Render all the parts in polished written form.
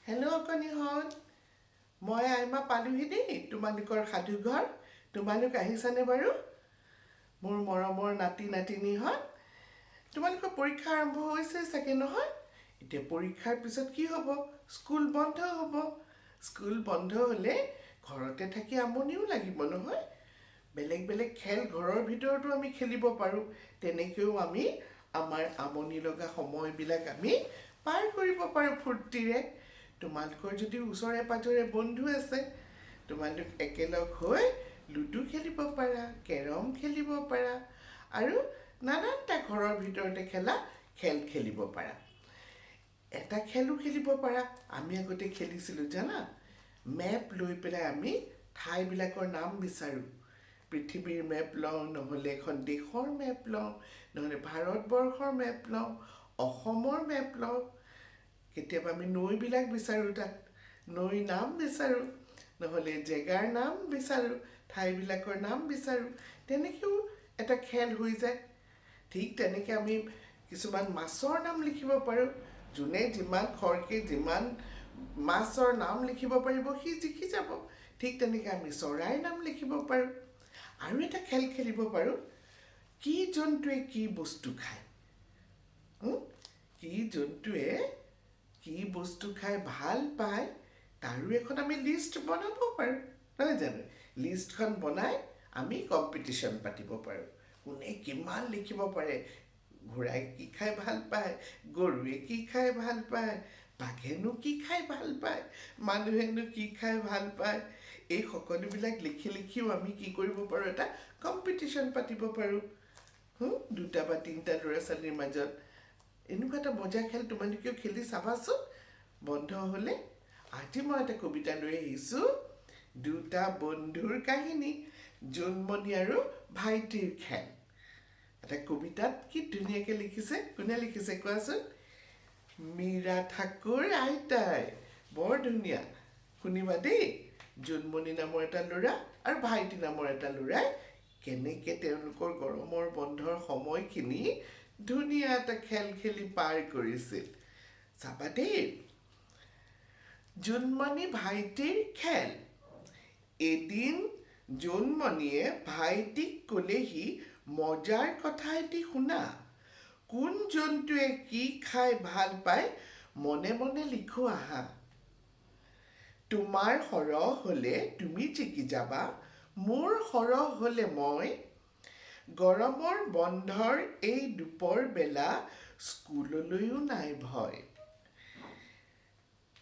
Hello' অকণিহঁত, মই আইমা পালোহি দেই তোমালোকৰ সাধুঘৰ। তোমালোক আহিছানে বাৰু, মোৰ মৰমৰ নাতি নাতিনীহঁত? তোমালোকৰ পৰীক্ষা আৰম্ভ হৈছে চাগে, নহয়? এতিয়া পৰীক্ষাৰ পিছত কি হ'ব? স্কুল বন্ধ হ'ব। স্কুল বন্ধ হ'লে ঘৰতে থাকি আমনিও লাগিব, নহয়? বেলেগ বেলেগ খেল ঘৰৰ ভিতৰতো আমি খেলিব পাৰোঁ। তেনেকৈও আমি আমাৰ আমনি লগা সময়বিলাক আমি পাৰ কৰিব পাৰোঁ ফূৰ্তিৰে। তোমালোকৰ যদি ওচৰে পাঁজৰে বন্ধু আছে, তোমালোক একেলগ হৈ লুডু খেলিব পাৰা, কেৰম খেলিব পাৰা আৰু নানানটা ঘৰৰ ভিতৰতে খেলা খেল খেলিব পাৰা। এটা খেলো খেলিব পাৰা, আমি আগতে খেলিছিলোঁ জানা, মেপ লৈ পেলাই আমি ঠাইবিলাকৰ নাম বিচাৰোঁ। পৃথিৱীৰ মেপ লওঁ, নহ'লে এখন দেশৰ মেপ লওঁ, নহ'লে ভাৰতবৰ্ষৰ মেপ লওঁ, অসমৰ মেপ লওঁ। কেতিয়াবা আমি নৈবিলাক বিচাৰোঁ, তাত নৈৰ নাম বিচাৰোঁ, নহ'লে জেগাৰ নাম বিচাৰোঁ, ঠাইবিলাকৰ নাম বিচাৰোঁ। তেনেকৈও এটা খেল হৈ যায়। ঠিক তেনেকৈ আমি কিছুমান মাছৰ নাম লিখিব পাৰোঁ। যোনে যিমান খৰকৈ যিমান মাছৰ নাম লিখিব পাৰিব, সি জিকি যাব। ঠিক তেনেকৈ আমি চৰাইৰ নাম লিখিব পাৰোঁ। আৰু এটা খেল খেলিব পাৰোঁ, কি জন্তুৱে কি বস্তু খায়। কি জন্তুৱে কি বস্তু খাই ভাল পায়, তাৰো এখন আমি লিষ্ট বনাব পাৰোঁ, নহয় জানো? লিষ্টখন বনাই আমি কম্পিটিশ্যন পাতিব পাৰোঁ, কোনে কিমান লিখিব পাৰে। ঘোঁৰাই কি খাই ভাল পায়, গৰুৱে কি খাই ভাল পায়, বাঘেনো কি খাই ভাল পায়, মানুহেনো কি খাই ভাল পায়, এই সকলোবিলাক লিখি লিখিও আমি কি কৰিব পাৰোঁ? এটা কম্পিটিশ্যন পাতিব পাৰোঁ দুটা বা তিনিটা ল'ৰা ছোৱালীৰ মাজত। এনেকুৱা এটা মজা খেল তোমালোকেও খেলি চাবাচোন বন্ধ হ'লে। আজি মই এটা কবিতা লৈ আহিছোঁ, দুটা বন্ধুৰ কাহিনী, জোনমণি আৰু ভাইটিৰ খেল। এটা কবিতাত কি ধুনীয়াকৈ লিখিছে। কোনে লিখিছে কোৱাচোন? মীৰা ঠাকুৰ আইতাই। বৰ ধুনীয়া, শুনিবা দেই। জোনমণি নামৰ এটা ল'ৰা আৰু ভাইটি নামৰ এটা ল'ৰাই কেনেকৈ তেওঁলোকৰ গৰমৰ বন্ধৰ সময়খিনি ধুনীয়া এটা খেল খেলি পাৰ কৰিছিল, চাবা দেই। জোনমণি ভাইটিৰ খেল। এদিন জোনমণিয়ে ভাইটিক ক'লেহি, "মজাৰ কথা এটি শুনা। কোন জন্তুৱে কি খাই ভাল পায়, মনে মনে লিখো আহা। তোমাৰ সৰহ হ'লে তুমি জিকি যাবা, মোৰ সৰহ হ'লে মই। গৰমৰ বন্ধৰ এই দুপৰ বেলা, স্কুললৈও নাই ভয়।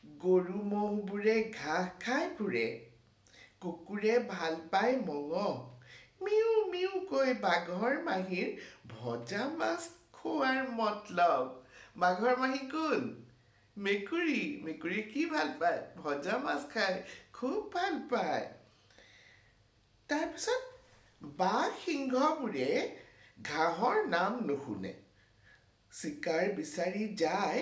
গৰু ম'হবোৰে ঘাঁহ খাই ফুৰে, কুকুৰে ভাল পায় মঙহ, মিউ মিউকৈ বাঘৰ মাহীৰ ভজা মাছ খোৱাৰ মতলব।" বাঘৰ মাহী কোন? মেকুৰী। মেকুৰী কি ভাল পায়? ভজা মাছ খাই খুব ভাল পায়। তাৰপিছত, "বাঘ সিংহবোৰে ঘাঁহৰ নাম নুশুনে, চিকাৰ বিচাৰি যায়।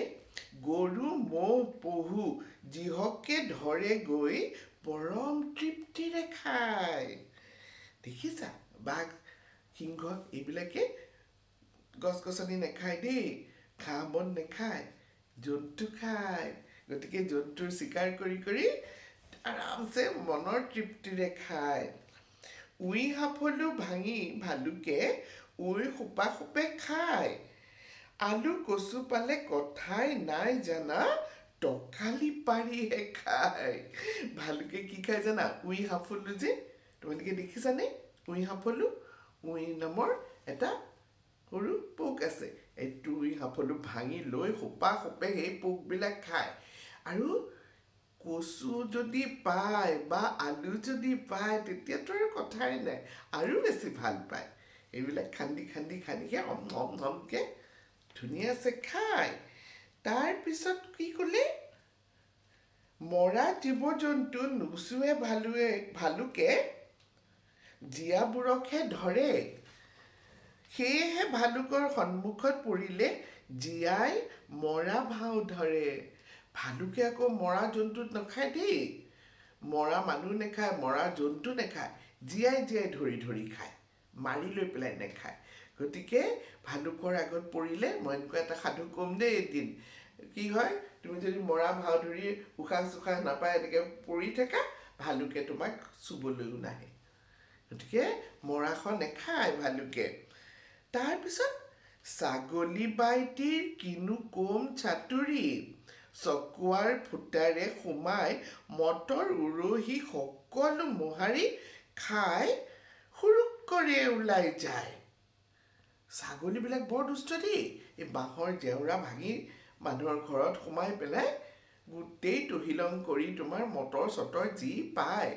গৰু ম'হ পহু যিহকে ধৰে গৈ, পৰম তৃপ্তিৰে খায়।" দেখিছা, বাঘ সিংহ এইবিলাকে গছ গছনি নাখায় দেই, ঘাঁহ বন নাখায়, জন্তু খায়। গতিকে জন্তুৰ চিকাৰ কৰি কৰি আৰামছে মনৰ তৃপ্তিৰে খায়। "উঁই সাফলো ভাঙি ভালুকে উঁই সোপা সোপে খায়। আলু কচু পালে কথাই নাই জানা, টকালি পাৰিহে খায়।" ভালুকে কি খায় জানা? উঁই সাফলো যে, তোমালোকে দেখিছানে উঁই সাফলো? উঁই নামৰ এটা সৰু পোক আছে। এইটো উঁই সাফলো ভাঙি লৈ সোপা সোপে সেই পোকবিলাক খায়। আৰু কচু যদি পায় বা আলু যদি পায়, তেতিয়াতো আৰু কথাই নাই, আৰু বেছি ভাল পায়। এইবিলাক খান্দি খান্দি খান্দি অম অম অমকৈ ধুনীয়াছে খায়। তাৰপিছত কি ক'লে? "মৰা জীৱ জন্তু নুচুৱে ভালুৱে, ভালুকে জীয়াবোৰকহে ধৰে। সেয়েহে ভালুকৰ সন্মুখত পৰিলে জীয়াই মৰা ভাও ধৰে।" ভালুকে আকৌ মৰা জন্তু নাখায় দেই। মৰা মানুহ নাখায়, মৰা জন্তু নাখায়, জীয়াই জীয়াই ধৰি ধৰি খায়, মাৰি লৈ পেলাই নাখায়। গতিকে ভালুকৰ আগত পৰিলে, মই এনেকুৱা এটা সাধু ক'ম দেই এদিন, কি হয় তুমি তুমি যদি মৰা ভাও ধৰি উশাহ চুশাহ নাপাই এনেকৈ পৰি থাকা, ভালুকে তোমাক চুবলৈও নাহে। গতিকে মৰাশ নেখায় ভালুকে। তাৰপিছত ছাগলী বাইটিৰ কিনো কম চাতুৰি, চকোৱাৰ ফুটাৰে সোমাই মটৰ উৰহি সকলো মোহাৰি খাই সুৰুক কৰে ওলাই যায়। ছাগলীবিলাক বৰ দুষ্ট দেই। এই বাঁহৰ জেওৰা ভাঙি মানুহৰ ঘৰত সোমাই পেলাই গোটেই তহিলং কৰি তোমাৰ মটৰ চটৰ যি পায়,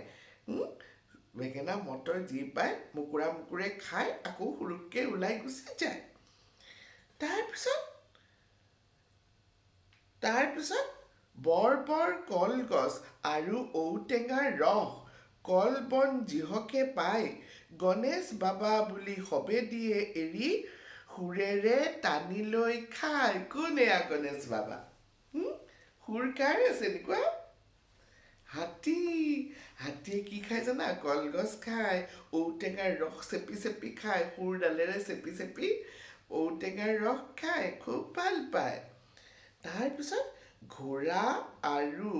বেঙেনা মটৰ যি পায় মুকুৰা মুকুৰে খাই আকৌ সুৰুককৈ ওলাই গুচি যায়। তাৰপিছত বৰ বৰ কলগছ আৰু ঔটেঙাৰ ৰস কল বন যিহকে পায়, গণেশ বাবা বুলি সবে দিয়ে এৰি সুৰেৰে টানি লৈ খায়। কোন এয়া গণেশ বাবা? সুৰ কাৰ আছে এনেকুৱা? হাতী। হাতীয়ে কি খায় জানা? কলগছ খায়, ঔটেঙাৰ ৰস চেপি চেপি খায়, সুৰডালেৰে চেপি চেপি ঔটেঙাৰ ৰস খায়, খুব ভাল পায়। তাৰপিছত ঘোঁৰা আৰু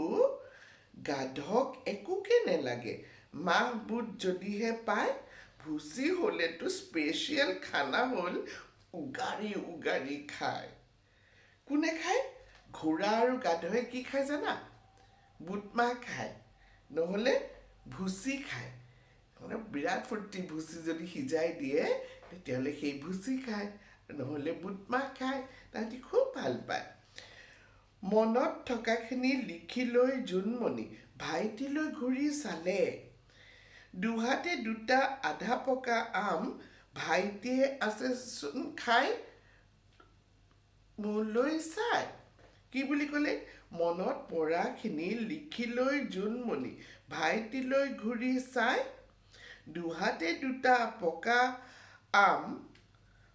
গাধক একোকে নেলাগে, মাহ বুট যদিহে পায়, ভুচি হ'লেতো স্পেচিয়েল খানা হ'ল, উগাৰি উগাৰি খায়। কোনে খায়? ঘোঁৰা আৰু গাধই কি খায় জানা? বুটমাহ খায়, নহ'লে ভুচি খায়। মানে বিৰাট ফূৰ্তি, ভুচি যদি সিজাই দিয়ে তেতিয়াহ'লে সেই ভুচি খায়, নহ'লে বুটমাহ খায়, তাহাঁতি খুব ভাল পায়। মনত থকাখিনি লিখি লৈ জোনমণি ভাইটিলৈ ঘূৰি চালে, দুহাতে দুটা আধা পকা আম ভাইটিয়ে আছেচোন খাই মোলৈ চাই। কি বুলি ক'লে? মনত পৰাখিনি লিখি লৈ জোনমণি ভাইটিলৈ ঘূৰি চাই, দুহাতে দুটা পকা আম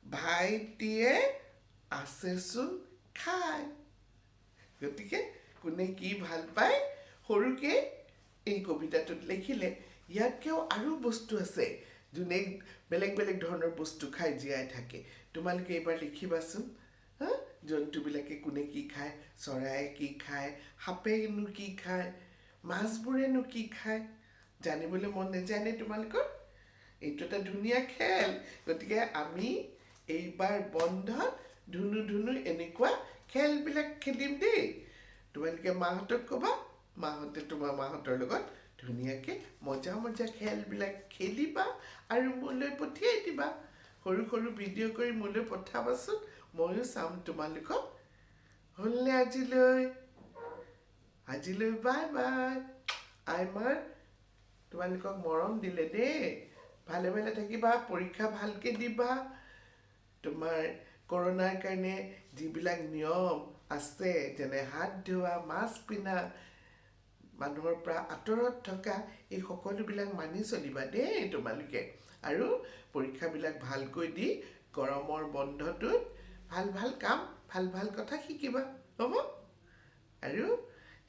ভাইটিয়ে আছেচোন খাই। গতিকে কোনে কি ভাল পায় সৰুকে এই কবিতাটোত লিখিলে। ইয়াতকৈও আৰু বস্তু আছে, যোনে বেলেগ বেলেগ ধৰণৰ বস্তু খাই জীয়াই থাকে। তোমালোকে এইবাৰ লিখিবাচোন, হা, জন্তুবিলাকে কোনে কি খায়, চৰায়ে কি খায়, সাপেনো কি খায়, মাছবোৰেনো কি খায়, জানিবলৈ মন নাযায়নে তোমালোকৰ? এইটো এটা ধুনীয়া খেল। গতিকে আমি এইবাৰ বন্ধত ধুনু ধুনু এনেকুৱা খেলবিলাক খেলিম দেই। তোমালোকে মাহঁতক ক'বা, মাহঁতে তোমাৰ মাহঁতৰ লগত ধুনীয়াকৈ মজা মজা খেলবিলাক খেলিবা আৰু মোলৈ পঠিয়াই দিবা। সৰু সৰু ভিডিঅ' কৰি মোলৈ পঠাবাচোন, ময়ো চাম তোমালোকক। হ'লনে আজিলৈ? আজিলৈ বাই বাই। আইমাৰ তোমালোকক মৰম দিলে দেই। ভালে ভালে থাকিবা, পৰীক্ষা ভালকৈ দিবা। তোমাৰ কৰোণাৰ কাৰণে যিবিলাক নিয়ম আছে, যেনে হাত ধোৱা, মাস্ক পিন্ধা, মানুহৰ পৰা আঁতৰত থকা, এই সকলোবিলাক মানি চলিবা দেই তোমালোকে। আৰু পৰীক্ষাবিলাক ভালকৈ দি গৰমৰ বন্ধটোত ভাল ভাল কাম, ভাল ভাল কথা শিকিবা, হ'ব? আৰু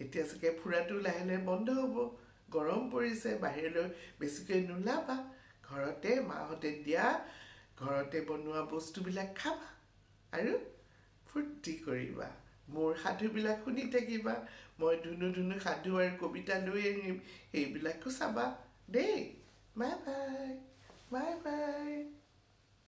এতিয়া চাগে ফুৰাটো লাহে লাহে বন্ধ হ'ব, গৰম পৰিছে, বাহিৰলৈ বেছিকৈ নোলাবা, ঘৰতে মাহঁতে দিয়া ঘৰতে বনোৱা বস্তুবিলাক খাবা আৰু ফূৰ্তি কৰিবা। মোৰ সাধুবিলাক শুনি থাকিবা, মই ধুনু ধুনু সাধু আৰু কবিতা লৈ আহিম, সেইবিলাকো চাবা দেই। Bye bye, bye bye.